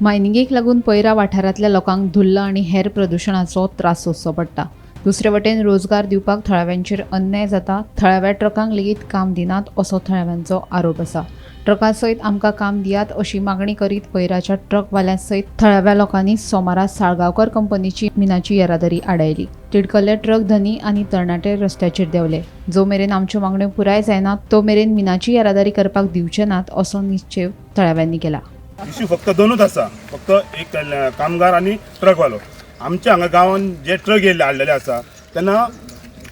मायनिंगेक लागून पैरा वाठारांतल्या लोकांक धुल्ल आनी हेर प्रदुशणाचो त्रास सोंसचो पडटा. दुसरे वटेन रोजगार दिवपाक थळाव्यांचेर अन्याय जाता. थळाव्या ट्रकांक लेगीत काम दिनात असो थळाव्यांचो आरोप आसा. ट्रकां सयत आमकां काम दियात अशी मागणी करीत पैराच्या ट्रकवाल्यां सयत थळाव्या लोकांनी सोमारा साळगांवकर कंपनीची मिनाची येरादारी आडायली. तिडकल्ले ट्रक धनी आनी तरणाटे रस्त्याचेर देंवले. जो मेरेन आमच्यो मागण्यो पुराय जायना तो मेरेन मिनाची येरादारी करपाक दिवचे नात असो निश्चेव थळाव्यांनी केला. इश्यू फक्त दोनूच आसा, फक्त एक कामगार आनी ट्रकवालो. आमच्या हांगा गांवान जे ट्रक येयल्ले हाडलेले आसा तेन्ना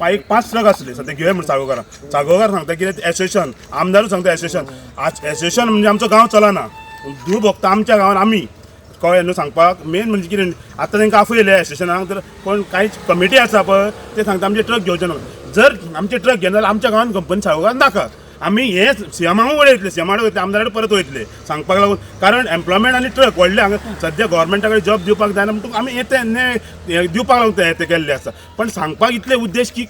एक 5 ट्रक आसले सद्या घेवया म्हण सागोकारां. सागोकार सांगता कितें एसोसिएशन, आमदारूच सांगता एसोसिएशन. आज एसोसिएशन म्हणजे आमचो गांव चलना, धूळ भोगता आमच्या गांवान आमी, कळ्ळें न्हू सांगपाक. मेन म्हणजे कितें आतां तांकां आफयले एसोसिएशनाक तर कोण कांयच कमिटी आसा पळय ते सांगता आमचे ट्रक घेवचे ना. जर आमचे ट्रक घेना जाल्यार आमच्या गांवान कंपनी सागोकार नाका. आमी हे सीएमाकूय वयतले, सीएमा वयतले, आमदारा परत वयतले सांगपाक लागून, कारण एम्प्लॉयमेंट आनी ट्रक व्हडले हांगा सद्या गोवोरमेंटा कडेन जॉब दिवपाक जायना म्हणटकूच आमी हे ते दिवपाक लागून ते केल्ले आसा. पण सांगपाक इतले उद्देश की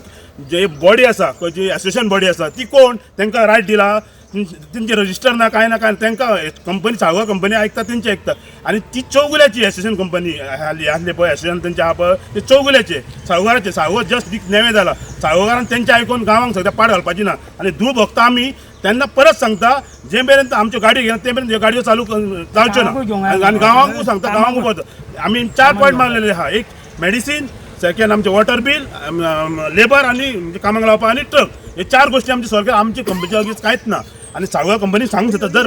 जे बॉडी आसा, जी एसोसिएशन बॉडी आसा ती कोण तांकां रायट दिला, तेंचे रजिस्टर ना कांय ना कांय, तांकां कंपनी सागो कंपनी आयकता तेंचे आयकता. आनी ती चौगुल्याची एसोसिएशन कंपनी आसली पळय एसोसिएशन तेंचे आहा पळय ते चौगुल्याचे सागोकाराचे. सागो जस्ट नेवे जाला, सागोकारान तेंचे आयकून गांवांक सगळ्या पाड घालपाची ना. आनी धूळ भोगता आमी तेन्ना परत सांगता जे मेरेन आमच्यो गाडयो घेना ते मेरेन ह्यो गाडयो चालू जावच्यो ना. आनी गांवांकूय सांगता, गांवांकूय पळयता आमी 4 पॉयंट मागलेले आहा, एक मेडिसीन, सेकंड आमचे वॉटर बील, लेबर आनी कामाक लावपाक आनी ट्रक. हे 4 गोश्टी आमचे सरकार आमचे कंपनीच्या अगेन्स्ट कांयच ना. आनी सागोकार कंपनी सांगूंक शकता जर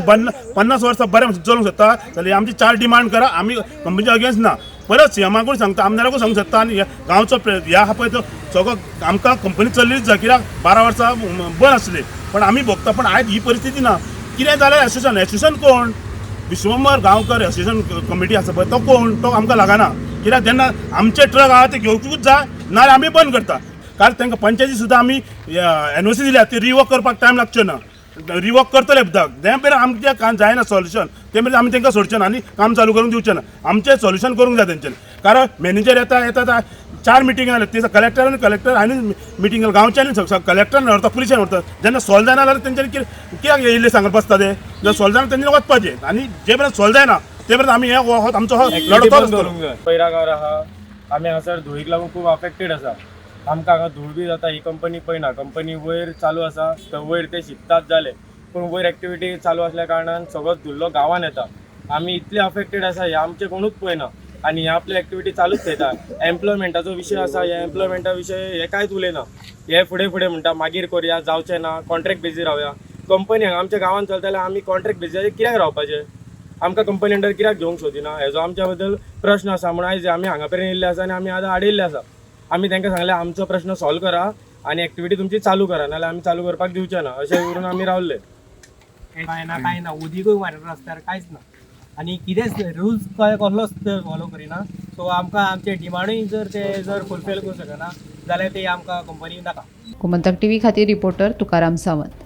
50 वर्सां बरें चलूंक शकता जाल्यार आमची 4 डिमांड करा, आमी कंपनीच्या अगेन्स्ट ना. परत सीएमाकूय सांगता, आमदाराकूय सांगूंक शकता. आनी गांवचो ह्या आहा पळय तो सगळो आमकां कंपनी चल्लीच जाय, कित्याक 12 वर्सां बंद आसली पण आमी भोगता. पण आयज ही परिस्थिती ना. कितें जाल्यार एसोसिएशन, एसोसिएशन कोण, विश्वंबर गांवकर एसोसिएशन कमिटी आसा पळय तो कोण, तो आमकां लागना. कित्याक जेन्ना आमचे ट्रक आहा ते घेवचूच जाय, नाजाल्यार आमी बंद करता. कारण तांकां पंचायती सुद्दां आमी एनओसी दिल्या, ती रिवॉक करपाक टायम लागचो ना, रिवॉक करतले एकदां. तें मेरेन आमचें काम जायना सोल्युशन, ते मेरेन आमी तांकां सोडचें ना आनी काम चालू करूंक दिवचें ना. आमचें सोल्युशन करूंक जाय तेंच्यांनी. कारण मॅनेजर येता येता 4 मिटींग जाल्यो, ते कलेक्टर आनी कलेक्टर आनी मिटींग गांवच्यांनी कलेक्टरान व्हरता, पुलिसान व्हरता. जेन्ना सोल्व जायना जाल्यार तेंच्यांनी कित्याक येयल्ले सांगत बसता ते, जर सोल्व जायना तेंच्यांनी वचपाचें. आनी जे मेरेन सोल्व जायना ते मेरेन आमी हे आमचो हो लढतो आसतलो. पैरा गांव आहा, आमी हांगासर धुळीक लागून खूब अफेक्टेड आसा. आमकां हांगा धूळ बी जाता, ही कंपनी पळयना. कंपनी वयर चालू आसा तर वयर ते शिकतात जाले, पूण वयर एक्टिविटी चालू आसल्या कारणान सगळो धुल्लो गांवान येता. आमी इतले अफेक्टेड आसा हे आमचें कोणूच पळयना आनी हे आपली एक्टिविटी चालूच थेयता. एम्प्लॉयमेंटाचो विशय आसा, ह्या एम्प्लॉयमेंटा विशय हे कांयच उलयना. हे फुडें फुडें म्हणटा मागीर करुया, जावचें ना, कॉन्ट्रॅक्ट बेजीर रावया. कंपनी हांगा आमच्या गांवान चलता जाल्यार आमी कॉन्ट्रॅक्ट बेजीर कित्याक रावपाचें, आमकां कंपनी अंडर कित्याक घेवंक सोदिना, हेजो आमच्या बद्दल प्रश्न आसा. म्हणून आयज आमी हांगा मेरेन येयल्ले आसा आनी आमी आतां आडयल्ले आसा. आमी तांकां सांगलें आमचो प्रश्न सॉल्व करा आनी एक्टिविटी तुमची चालू करा, नाल्यार आमी चालू करपाक दिवचे ना, अशें करून आमी रावले. कांय ना, कांय ना, उदीकूय मारता रस्त्यार, कांयच ना. आनी कितेंच रुल्स काय कसलोच फॉलो करिना. सो आमकां आमचे डिमांडूय जर ते जर फुलफील करूंक शकना जाल्यार ते आमकां कंपनी नाका. गोमंतक टीव्ही खातीर रिपोर्टर तुकाराम सावंत.